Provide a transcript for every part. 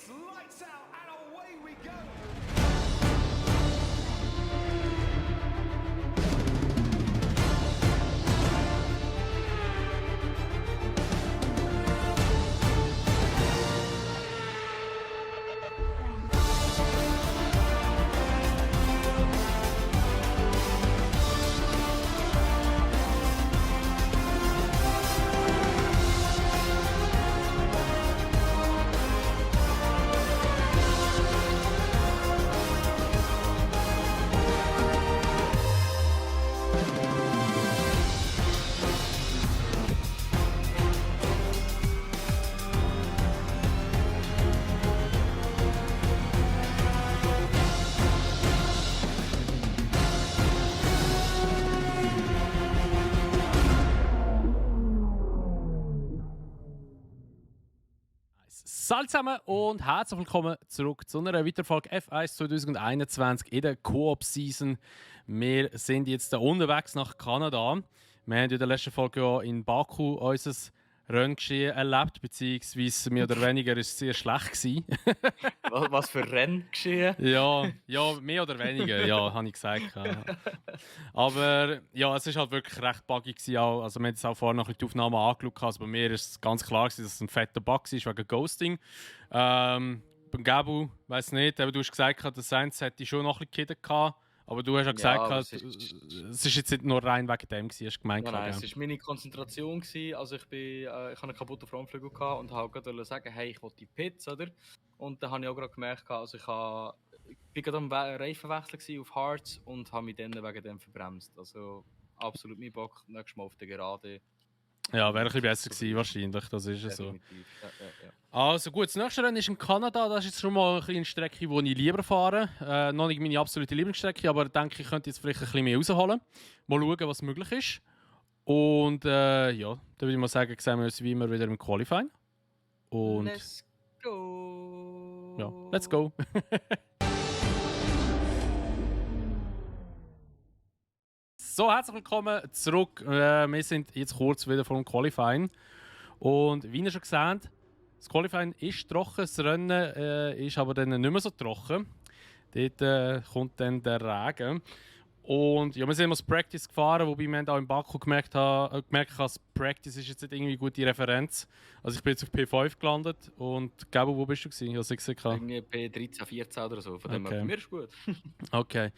lights out, and away we go. Hallo zusammen und herzlich willkommen zurück zu einer weiteren Folge F1 2021 in der Coop-Season. Wir sind jetzt unterwegs nach Kanada. Wir haben in der letzten Folge ja in Baku unser Renngeschehen erlebt, beziehungsweise mehr oder weniger ist es sehr schlecht gewesen. Was für Renngeschehen? Ja, mehr oder weniger, ja, habe ich gesagt. Ja. Aber ja, es war halt wirklich recht buggy gewesen auch. Also wir haben jetzt auch vorher noch ein bisschen die Aufnahmen angeschaut. Also bei mir ist es ganz klar gewesen, dass es ein fetter Bug ist wegen Ghosting. Beim Gabu, weiß nicht, aber du hast gesagt, der Sainz hätte schon noch ein bisschen gekiddet gehabt. Aber du hast ja gesagt, es ist jetzt nicht nur rein wegen dem gewesen, hast du gemeint. Nein, es war meine Konzentration gewesen. Also ich hatte einen kaputten Frontflügel gehabt und wollte gerade sagen, hey, ich will die Pits, oder? Und dann habe ich auch gerade gemerkt, also ich war gerade am Reifenwechsel auf Harz und habe mich dann wegen dem verbremst. Also absolut mein Bock, nächstes Mal auf der Gerade. Ja, wäre ein bisschen besser gewesen, wahrscheinlich, das ist es so. Ja. Also gut, das nächste Rennen ist in Kanada. Das ist jetzt schon mal eine kleine Strecke, die ich lieber fahre. Noch nicht meine absolute Lieblingsstrecke, aber denke ich, könnte jetzt vielleicht ein bisschen mehr rausholen. Mal schauen, was möglich ist. Und ja, dann würde ich mal sagen, sehen wir uns wie immer wieder im Qualifying. Und Let's go! ja, let's go! So, herzlich willkommen zurück. Wir sind jetzt kurz wieder vor dem Qualifying. Und wie ihr schon gesehen habt, das Qualifying ist trocken, das Rennen ist aber dann nicht mehr so trocken. Dort kommt dann der Regen. Und ja, wir sind immer das Practice gefahren, wobei wir auch in Baku gemerkt haben, dass Practice ist jetzt nicht irgendwie eine gute Referenz. Also ich bin jetzt auf P5 gelandet und Gabo, wo bist du gewesen? Also ich irgendwie P13, 14 oder so, von dem her, bei mir ist gut. Okay.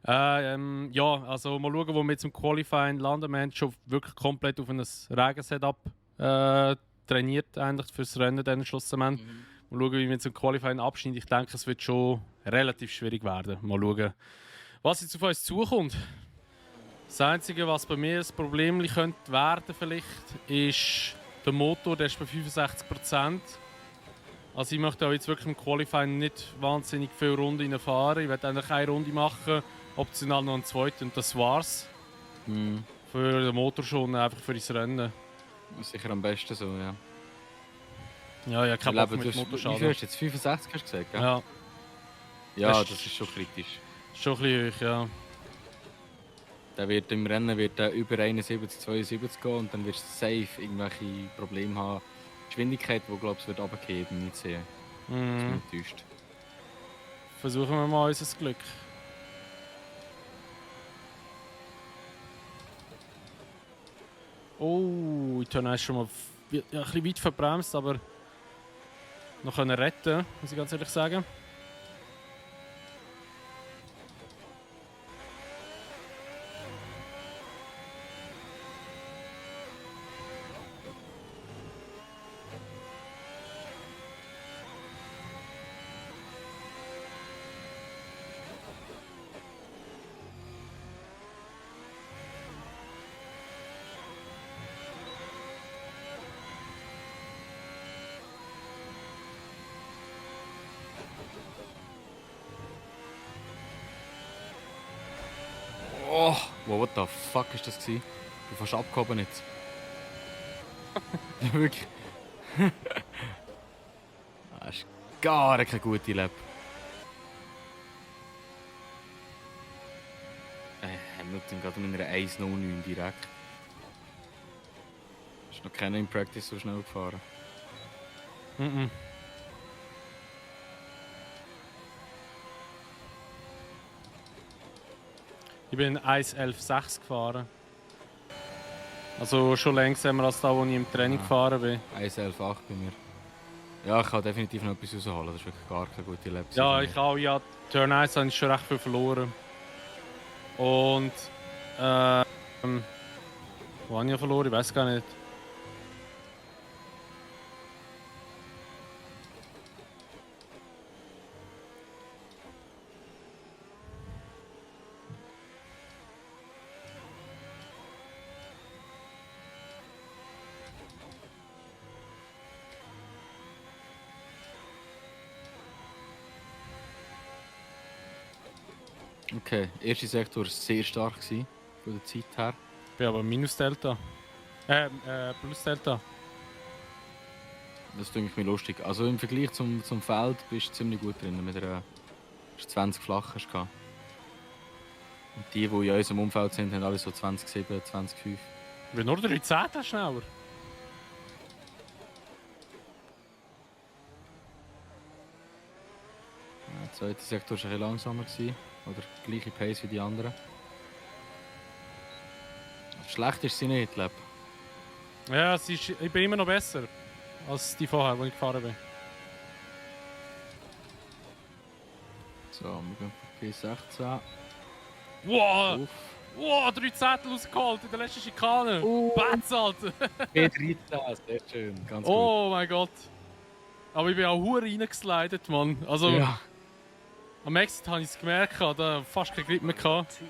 Ja, also mal schauen, wo wir jetzt im Qualifying landen. Wir haben schon wirklich komplett auf ein Regensetup trainiert eigentlich fürs Rennen dann schlussendlich. Mal schauen, wie wir jetzt im Qualifying abschneiden. Ich denke, es wird schon relativ schwierig werden. Mal schauen, was jetzt auf uns zukommt. Das Einzige, was bei mir das Problem könnte werden vielleicht, ist der Motor, der ist bei 65%. Also ich möchte auch jetzt wirklich im Qualifying nicht wahnsinnig viele Runden fahren. Ich werde eigentlich eine Runde machen, optional noch eine zweite und das war's. Für den Motor schon, einfach für das Rennen. Sicher am besten so, ja. Ja, ich habe keinen Bock mit Motorschaden. Wie viel hast du jetzt? 65 hast du gesagt, gell? Ja. Ja, das ist schon kritisch. Schon ein bisschen hoch, ja. Der wird im Rennen über 71, 72 gehen und dann wirst du safe irgendwelche Probleme haben. Die Geschwindigkeit, die glaube ich wird runtergehen, nicht sehen. Das ist mich enttäuscht. Versuchen wir mal unser Glück. Oh, ich habe schon mal ein bisschen weit verbremst, aber noch retten können, muss ich ganz ehrlich sagen. Oh, what the fuck ist das gewesen? Du fast abgehoben jetzt. Ja, wirklich. Das ist gar keine gute Lab. Hamilton gerade mit einer 1.09 direkt. Ist noch keiner im Practice so schnell gefahren. Ich bin 1.11.6 gefahren. Also schon langsamer als da, wo ich im Training gefahren bin. 1.11.8 bei mir. Ja, ich kann definitiv noch etwas rausholen. Das ist wirklich gar keine gute Lap. Ja, ich auch. Ja, Turn 1 habe ich schon recht viel verloren. Und wo habe ich verloren? Ich weiß gar nicht. Okay, erster Sektor war sehr stark gewesen, von der Zeit her. Ich bin aber Minus Delta. Plus Delta. Das finde ich mir lustig. Also im Vergleich zum Feld bist du ziemlich gut drin. Mit einer 20 flach hast du gehabt. Und die in unserem Umfeld sind, haben alle so 20,7, 20,5. Ich bin nur 13 schneller. Der zweite Sektor war ein bisschen langsamer gewesen, oder gleiche Pace wie die anderen. Schlecht ist sie nicht, Lab. Ja, ich bin immer noch besser als die vorher, wo ich gefahren bin. So, wir gehen auf P16. Wow! Uff. Wow, 3 Zettel rausgeholt in der letzten Schikane. Batz, Alter! P13, sehr schön, ganz Oh mein Gott. Aber ich bin auch hure reingeslidet, Mann. Also, gut. Ja. am Exit habe ich es gemerkt, da fast keinen Grip mehr gehabt.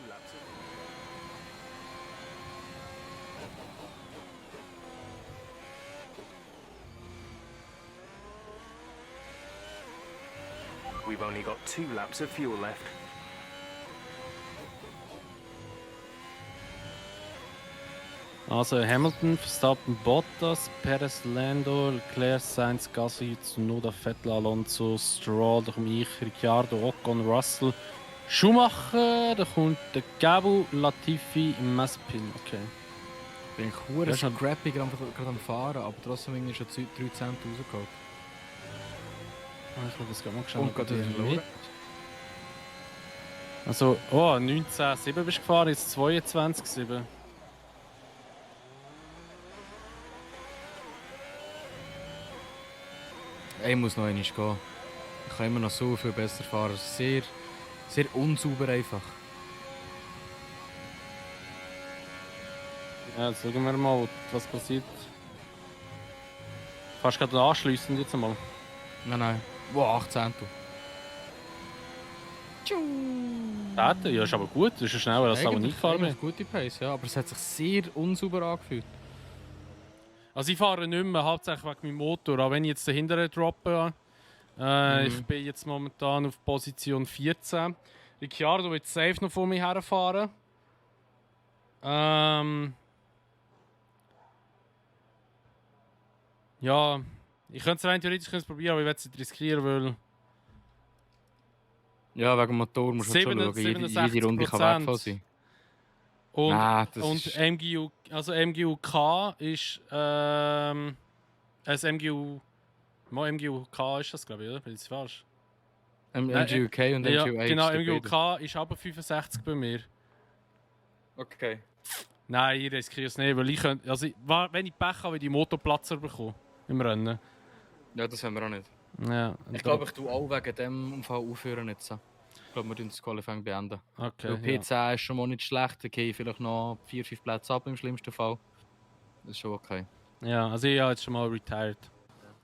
We've only got 2 laps of fuel left. Also Hamilton, Verstappen, Bottas, Perez, Lando, Leclerc, Sainz, Gasly, Tsunoda, Vettel, Alonso, Stroll, da komme ich, Ricciardo, Ocon, Russell, Schumacher, da kommt der Gabu, Latifi, Mazepin, okay. Bin ich Ja, hure schon. scrappy gerade am Fahren, aber trotzdem irgendwie schon 3 Cent rausgeholt. Ich will das gerade mal schnell Und gerade wieder mit. verloren. Also, oh, 19,7 bist du gefahren, jetzt 22,7. Ich muss noch einmal gehen. Ich kann immer noch so viel besser fahren. Sehr, sehr unsauber einfach. Ja, jetzt schauen wir mal, was passiert. Fast gerade anschliessend jetzt einmal. Nein. Wow, 18. Täte, ja, ist aber gut, das ist schneller als da, wo ich gefahren bin. Eigentlich gute Pace, ja, aber es hat sich sehr unsauber angefühlt. Also ich fahre nicht mehr, hauptsächlich wegen meinem Motor, auch wenn ich jetzt dahinter droppe. Ich bin jetzt momentan auf Position 14. Ricciardo wird safe noch vor mir herfahren. Ja, ich könnte es rein theoretisch probieren, aber ich werde es nicht riskieren, weil Ja, wegen dem Motor musst du schon schauen, jede Runde kann wertvoll sein. und, Nein, das und ist... MGU-K ist ein MGU-K ist das, glaube ich, oder? Bin ich falsch? MGUK und Ja, MGU8. genau, MGU-K ist aber 65 bei mir. Okay. Nein, ich riskiere es nicht, weil ich könnte, also wenn ich Pech habe, will ich Motorplatzer bekommen im Rennen. Ja, das haben wir auch nicht. Ja, Ich glaube, ich tue auch wegen dem Unfall aufhören jetzt. Ich glaube, wir tun das Qualifying beenden. Okay, Weil P10 ist schon mal nicht schlecht, dann gehe ich vielleicht noch 4-5 Plätze ab im schlimmsten Fall. Das ist schon okay. ja, also ich habe jetzt schon mal retired.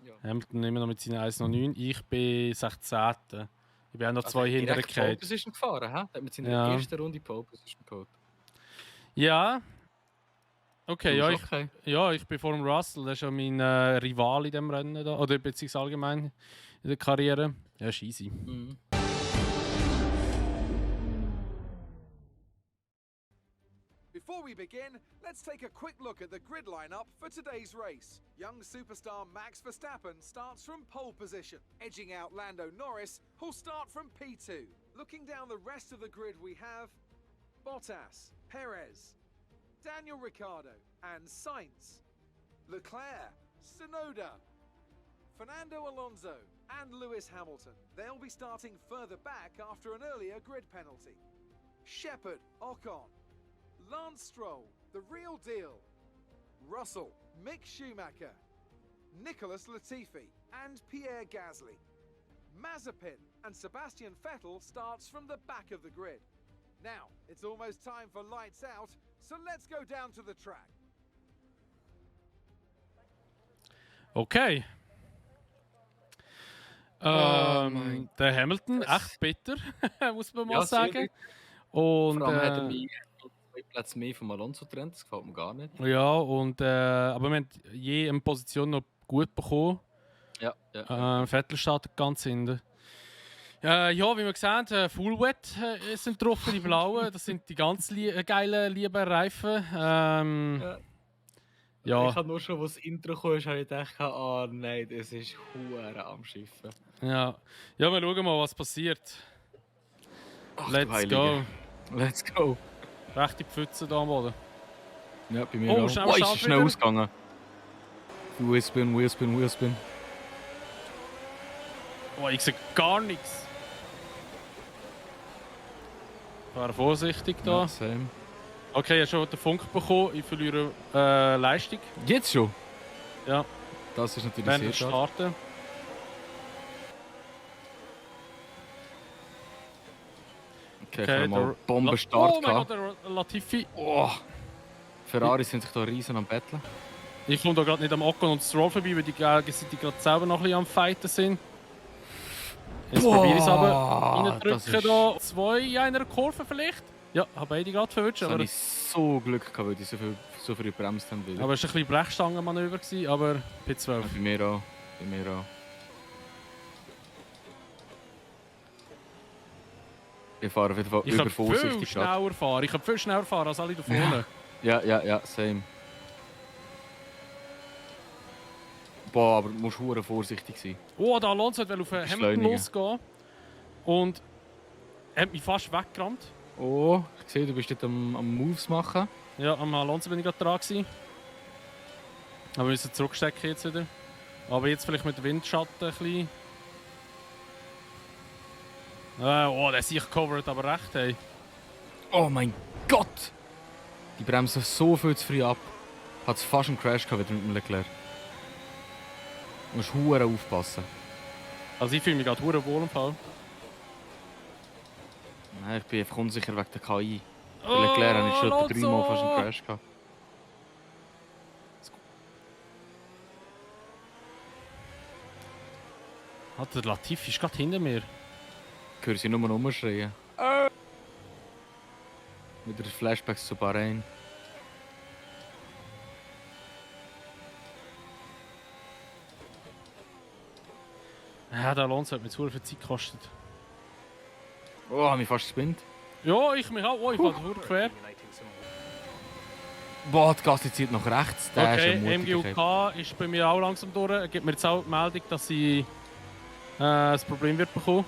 Ja. Hamilton immer noch mit seinen 1:09. Ich bin 16. Ich bin auch noch 2 hinter der Pole Kate. Position gefahren, hä? Der hat mit seiner Ja. ersten Runde Pole Position geholt. Ja. Okay, Du ja, bist okay. ich bin vor dem Russell. Das ist ja mein Rival in dem Rennen da. Oder beziehungsweise allgemein in der Karriere. Ja, ist easy. Mhm. Before we begin, let's take a quick look at the grid lineup for today's race. Young superstar Max Verstappen starts from pole position, edging out Lando Norris, who'll start from P2. Looking down the rest of the grid, we have Bottas, Perez, Daniel Ricciardo, and Sainz, Leclerc, Tsunoda, Fernando Alonso, and Lewis Hamilton. They'll be starting further back after an earlier grid penalty. Shepard, Ocon. Lance Stroll, the real deal. Russell, Mick Schumacher. Nicholas Latifi and Pierre Gasly. Mazepin and Sebastian Vettel starts from the back of the grid. Now, it's almost time for lights out, so let's go down to the track. Okay. mein Der Hamilton, Das- echt bitter, muss man mal Ja, sehr sagen. Und, Vor allem hat er mich 2 Plätze mehr von Alonso getrennt, das gefällt mir gar nicht. ja, und, aber wir haben je eine Position noch gut bekommen. Ja. Vettel startet ganz hinten. Ja, wie wir gesehen haben, Full Wet sind drauf, die blauen. Das sind die ganz geilen, lieben Reifen. Ja, Ich habe nur schon, als das Intro kam, habe ich gedacht, oh nein, das ist hure am Schiffen. ja, wir schauen mal, was passiert. Ach, du Let's Heilige. go. Let's go. Rechte Pfütze da am Boden. Ja, bei mir Oh, auch. schnell, Oh, ist schnell es schnell wieder. ausgegangen. Wheelspin. Oh, ich sehe gar nichts. War vorsichtig da. Ja, same. Okay, ich habe schon den Funk bekommen. Ich verliere Leistung. Jetzt schon? Ja, Das ist natürlich wenn sehr wir schade. starten. Okay, ich habe mal Bombenstart Oh mein Gott, gehabt. der Latifi. Oh. Ferrari sind sich da riesen am Betteln. Ich komme da gerade nicht am Ocon und Stroll vorbei, weil die gegenseitig gerade selber noch ein bisschen am Fighten sind. Jetzt probiere ich es aber das reindrücken ist- da. 2 in einer Kurve vielleicht. Ja, habe beide gerade verwünscht. Da Aber, hatte ich so Glück gehabt, weil die so viel gebremst haben. Wieder. aber es war ein bisschen Brechstangenmanöver, aber P12. Ja, bei mir auch. Ich fahre auf jeden Fall Ich kann viel übervorsichtig gerade. schneller fahren. Ich kann viel schneller fahren als alle da vorne. Ja, same. Boah, aber du musst hure vorsichtig sein. Oh, der Alonso wollte auf Hamilton Beschleunigen. losgehen. Und er hat mich fast weggerammt. Oh, ich sehe, du bist dort am Moves machen. Ja, am Alonso bin ich gerade dran gewesen. Aber wir müssen zurückstecken jetzt wieder. Aber jetzt vielleicht mit dem Windschatten ein bisschen. Oh, der sich covered aber recht, hey. Oh mein Gott! Die bremsen so viel zu früh ab. Hat fast einen Crash gehabt wieder mit dem Leclerc. Du musst hure aufpassen. Also ich fühle mich gerade hure wohl im Fall. Nein, ich bin einfach unsicher wegen der KI. Der Leclerc hat schon etwa 3 Mal fast einen Crash gehabt. Der Latifi ist gerade hinter mir. Ich höre sie nur rumschreien. Wieder Flashbacks zu Bahrain. Ja, der Alonso hat mir zu viel Zeit gekostet. Oh, mich fast gespinnt. Ja, ich mich auch. Oh, ich war hure quer. Boah, die Gasly zieht nach rechts. Der ist Okay, ein mutiger Kerl. MGUK ist bei mir auch langsam durch. Er gibt mir jetzt auch die Meldung, dass ich das Problem wird bekommen.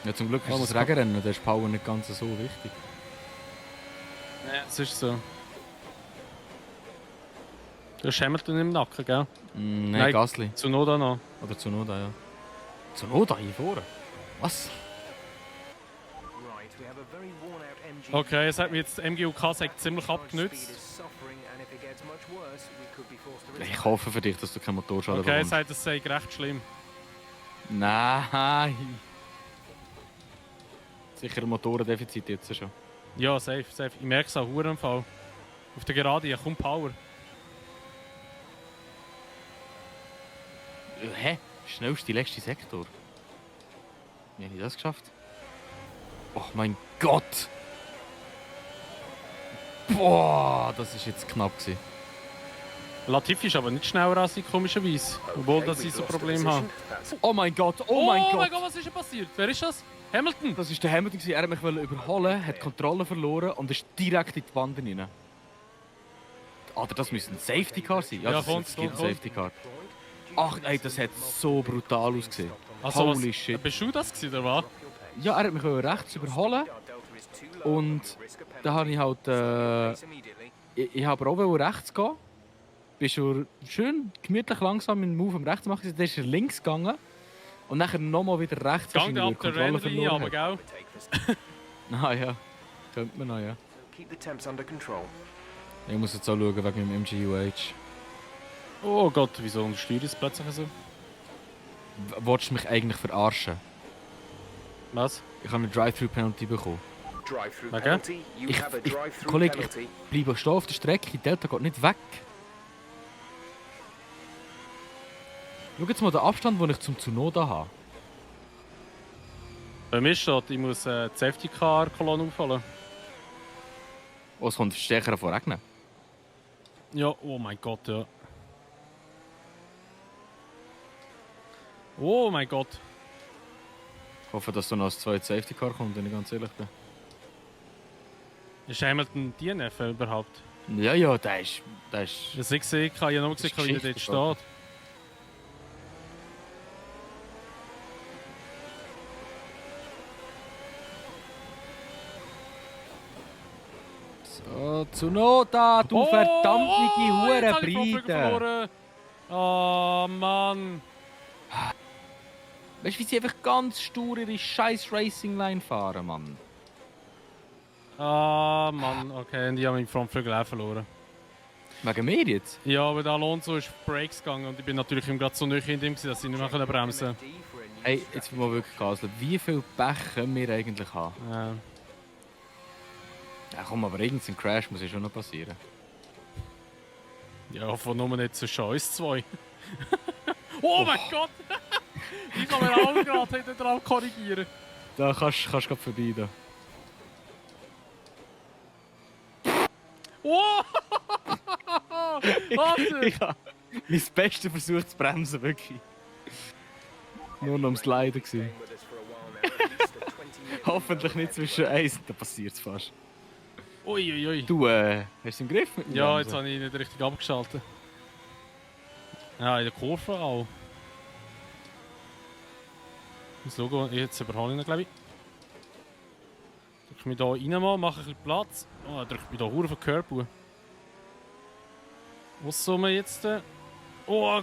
Ja, zum Glück Oh, ist das muss Regenrennen, da ist Power nicht ganz so wichtig. Ja, das ist so. Du hast Hamilton im Nacken, gell? Nein, Nein. Gasly. Tsunoda noch. Oder Tsunoda, ja. Tsunoda hier vorne? Was? Okay, es hat mir jetzt MGUK sagt, ziemlich abgenützt. Ich hoffe für dich, dass du keinen Motorschaden Okay, es bekommst. sagt, es sei recht schlimm. Nein! Sicher ein Motorendefizit jetzt schon. Ja, safe. Ich merke es auch im Fall. Auf der Gerade, ja, kaum Power. Hä? Schnellste letzte Sektor? Wie habe ich das geschafft? Oh mein Gott! Boah, das ist jetzt knapp gewesen. Latifi ist aber nicht schneller als ich, komischerweise. Obwohl, dass ich so ein Problem habe. Oh mein Gott, oh mein Gott! was ist denn passiert? Wer ist das? Hamilton? Das war der Hamilton, gewesen. Er wollte mich überholen, hat die Kontrolle verloren und ist direkt in die Wand hinein. Alter, das müsste ein Safety Car sein. Ja, das kommt, es gibt kommt, ein Safety Car. Ach ey, das hat so brutal ausgesehen. Holy shit. Bist du das gewesen, oder was? Ja, er hat mich rechts überholen und dann habe ich halt... ich habe aber auch rechts gehen. Bist schon schön gemütlich langsam mit dem Move am rechts machen. Dann ist er links gegangen und nachher nochmal wieder rechts. Gang wahrscheinlich, ab der weil er Kontrolle Rennlinie, aber verloren gell? hat. Ah ja. Könnte man noch, ja. Keep the temps under control. Ich muss jetzt auch schauen wegen meinem MGUH. Oh Gott, wieso steuert es plötzlich so? Wolltest du mich eigentlich verarschen? Was? Ich habe eine Drive-Thru-Penalty bekommen. Drive-through Okay. penalty. You have a drive-through Kollege, penalty. ich bleibe stehen auf der Strecke, Delta geht nicht weg. Schau jetzt mal den Abstand, den ich zum Tsunoda habe. Bei mir steht, ich muss die Safety Car Kolonne aufholen. Oh, es kommt stärker von Regnen. Ja, oh mein Gott, ja. Oh mein Gott. Ich hoffe, dass da noch ein zweites Safety Car kommt, wenn ich ganz ehrlich bin. Ist Hamilton DNF überhaupt? Ja, ja, der ist... Ich habe nicht gesehen, ich habe nur Das ist gesehen, wie er dort Geschichte, Gott. steht. So, Tsunoda, du verdammte jetzt habe ich Frontflügel Hurenbreite! verloren. Oh Mann. Weißt du, wie sie einfach ganz stur ihre scheiß Racing-Line fahren, Mann? Ah Mann, okay, und ich habe meinen Frontflügel auch verloren. Wegen mir jetzt? Ja, aber der Alonso ist auf Brakes gegangen und ich bin natürlich gerade so nahe hinter ihm, dass ich nicht mehr bremsen konnte. Hey, jetzt mal wirklich Gasel. Wie viel Pech können wir eigentlich haben? Ja. Ja komm, aber irgendein Crash muss ja schon noch passieren. Ja, von nur nicht zwischen uns zwei. Oh mein Gott! Ich kann mir auch gerade hinten drauf korrigieren. Da kannst du gerade vorbei. Da. Oh! Warte! Ich habe mein Bestes versucht zu bremsen, wirklich. Nur noch ums Leiden gewesen. Hoffentlich nicht zwischen eins, da passiert es fast. Uiuiui. Ui. Du, hast du es im Griff mit dem Ja, Bremsen? jetzt habe ich nicht richtig abgeschaltet. Ja, in der Kurve auch. Muss schauen, jetzt überhole ich ihn, glaube ich. Drücke mich hier rein mal, mache ein bisschen Platz. Oh, drücke mich hier auf den Körper. Was soll man jetzt? Oh,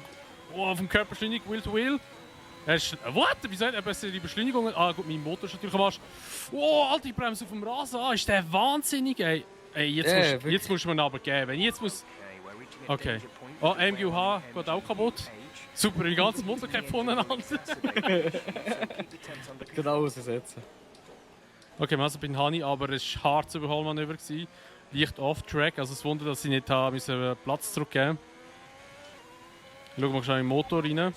auf dem Körperbeschleunigung, Wheel to Wheel. Er ist. What? Wieso hat er besser die Beschleunigung? Ah, gut, mein Motor ist natürlich am Arsch. Oh, alte Bremse auf dem Rasen. Ah, ist der wahnsinnig, ey. Ey, jetzt musst du mir aber geben. Jetzt muss. Okay. Oh, MGUH geht auch kaputt. Super, die ganze Motor geht voneinander. Genau aussetzen. Okay, also bin Hani, aber es war hart zu Überholmanöver. Leicht off-track, also es Wunder, dass ich nicht haben müssen Platz zurückgeben. Schauen wir schnell in den Motor rein.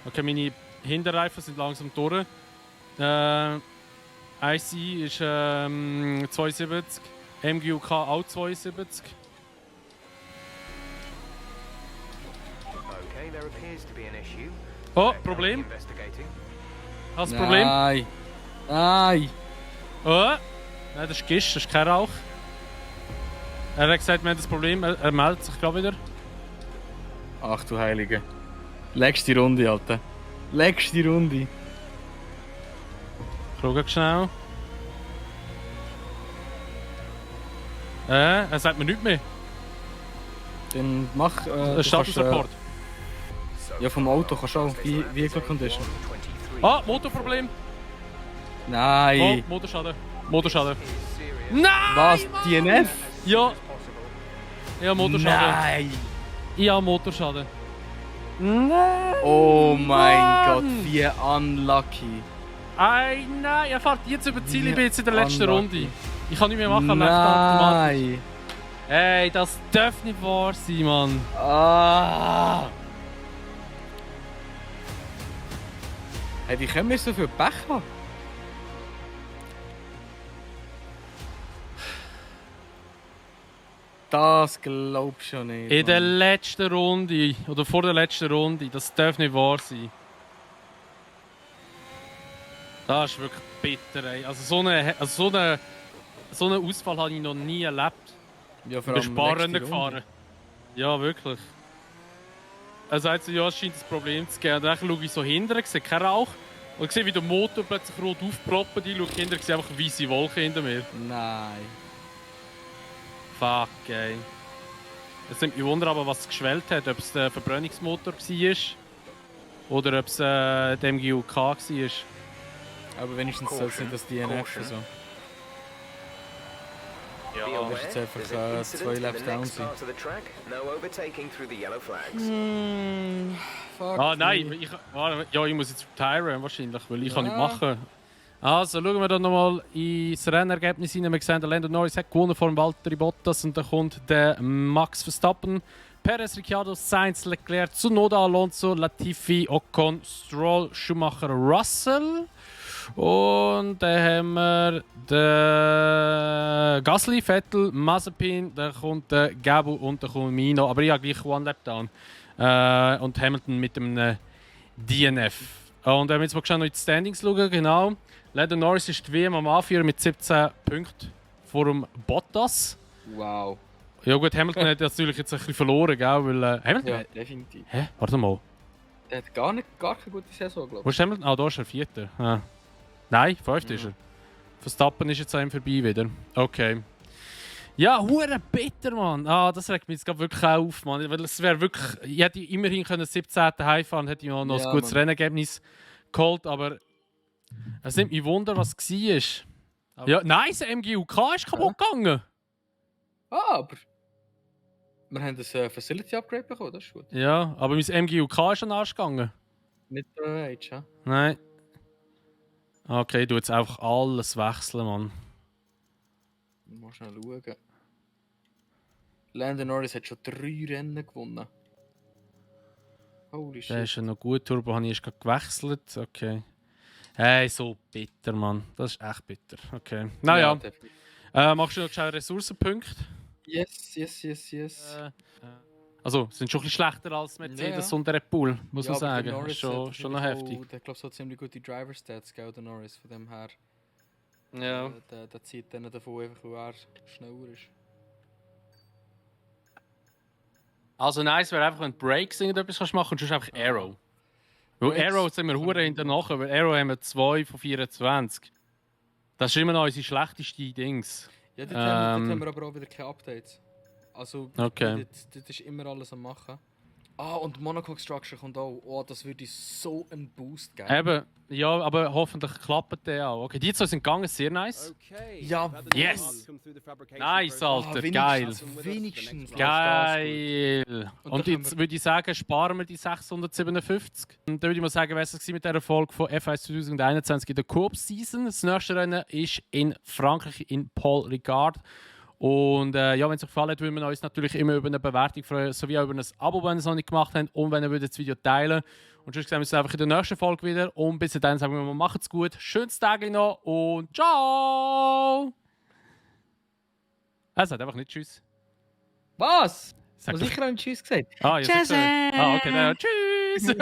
Okay, meine Hinterreifen sind langsam durch. IC ist 72, MGUK auch 72. Oh, Problem. Hast du ein Problem? Nein. Nein. Oh. Nein, das ist Gisch, das ist kein Rauch. Er hat gesagt, wir haben das Problem, er meldet sich gerade wieder. Ach du Heilige. Letzte Runde, Alter. Letzte Runde. Schau grad schnell. Er sagt mir nichts mehr. Dann mach... Ein Statusreport. Ja, vom Auto kannst du auch. Vehicle Condition. Ah, Motorproblem. Oh, Nein. Motorschaden. Motorschaden. Nein! Was? Mann! DNF? Ja. Ja, Motorschaden. Nein. Ja, Motorschaden. Oh mein Mann. Gott, wie unlucky. Ei, nein, er fährt jetzt über die Ziele, ich bin jetzt in der letzten Unlucky. Runde. Ich kann nicht mehr machen, Mann. Nein. Ey, das darf nicht wahr sein, Mann. Ah. Hey, wie können wir so viel Pech haben? Das glaubst du schon nicht. In der Mann. letzten Runde, oder vor der letzten Runde, das darf nicht wahr sein. Das ist wirklich bitter, ey. Also so einen Ausfall habe ich noch nie erlebt. Ja, Ich bin Sparrennen gefahren. Ja, wirklich. Also ja, es scheint ein Problem zu geben. Und dann schaue ich so hinterher, sehe keinen Rauch. Und sehe, wie der Motor plötzlich rot aufploppt. Ich schaue hinterher, sehe einfach weiße Wolken hinter mir. Nein. Fuck, ey. Es nimmt mich Wunder, aber was es geschwellt hat. Ob es der Verbrennungsmotor war oder ob es der MGUK war. Aber wenigstens soll es nicht das DNF so. Be Ja. aware, Ist jetzt einfach, there's an zwei incident in Laps the down next gewesen. part of the track. No overtaking through the yellow flags. Fuck Ah, nein, me. ich muss jetzt retiren wahrscheinlich, weil ich kann nicht Ja. machen. Also, schauen wir dann nochmal ins Rennergebnis hinein. Wir sehen, der Lando Norris hat gewonnen vor dem Valtteri Bottas und dann kommt der Max Verstappen, Perez, Ricciardo, Sainz, Leclerc, Tsunoda, Alonso, Latifi, Ocon, Stroll, Schumacher, Russell. Und dann haben wir den Gasly, Vettel, Mazepin, dann kommt der Gabu und dann kommt Mino. Aber ich habe gleich One Lap Down. Und Hamilton mit einem DNF. Und wenn wir jetzt mal schnell noch in die Standings schauen, genau. Lando Norris ist die WM am Anführer mit 17 Punkten vor dem Bottas. Wow. Ja gut, Hamilton hat natürlich jetzt ein bisschen verloren, gell? Weil, Hamilton? Ja, definitiv. Hä? Warte mal. Der hat gar keine gute Saison, glaube Wo ist Hamilton? Ah, da ist er Vierter. Ah. Nein, Fünfter ist er. Verstappen ist jetzt an ihm vorbei wieder. Okay. Ja, hure bitter, Mann. Ah, das regt mich jetzt grad wirklich auch auf, Mann. Weil es wäre wirklich... Ich hätte immerhin können 17. heimfahren, hätte ich noch Ja, ein gutes Mann. Rennergebnis geholt, aber... Es nimmt mich Wunder, was es war. Ja, nein, das MGUK ist kaputt gegangen. Ah, aber... Wir haben das Facility-Upgrade bekommen, das ist gut. Ja, aber mein MGUK ist an den Arsch gegangen. Nicht Age, ja? Nein. Okay, ich tue jetzt einfach alles wechseln, Mann. Mal schnell schauen. Lando Norris hat schon 3 Rennen gewonnen. Holy Der shit. ist ja noch gut. Turbo habe ich erst gerade gewechselt. Okay. Hey, so bitter, Mann. Das ist echt bitter. Okay. Naja, definitiv. machst du noch schnell Ressourcenpunkte? Yes. Also, sind schon ein bisschen schlechter als Mercedes und Red Bull, muss man aber der sagen. Norris Schon, hat schon noch ziemlich heftig. auch- Der glaube so ziemlich gute Driver-Stats, gell, der Norris, von dem her. Ja. Der zieht dann davon einfach, weil er schneller ist. Also nice wäre einfach, wenn du Breaks irgendetwas kannst machen und sonst einfach Arrow. Weil Breaks Arrow sind wir kann hure ich hinterher, weil Arrow haben wir 2 von 24. Das ist immer noch unsere schlechteste Dings. Ja, dort haben Ähm. wir aber auch wieder keine Updates. Also, Okay. dort ist immer alles am Machen. Ah, und Monaco Structure kommt auch. Oh, das würde so einen Boost geben. Eben, ja, aber hoffentlich klappt der auch. Okay, die zwei sind gegangen, sehr nice. Okay. Ja, yes. Nice, Alter, wenigstens- geil. Wenigstens. Geil! Und Und dann jetzt können würde ich sagen, sparen wir die 657. Und dann würde ich mal sagen, was es mit dieser Folge von F1 2021 in der Coop-Season. Das nächste Rennen ist in Frankreich, in Paul Ricard. Und ja, wenn es euch gefallen hat, würden wir uns natürlich immer über eine Bewertung freuen, sowie auch über ein Abo, wenn ihr es noch nicht gemacht habt. Und wenn ihr das Video teilen. Und sonst sehen wir uns einfach in der nächsten Folge wieder. Und bis dahin sagen wir mal, macht's gut, schönes Tag noch und ciao! Er sagt einfach nicht Tschüss. Was? Sag Was doch- sicher einen Tschüss gesagt? Ah, ja, Tschüss. Ah, okay, dann tschüss!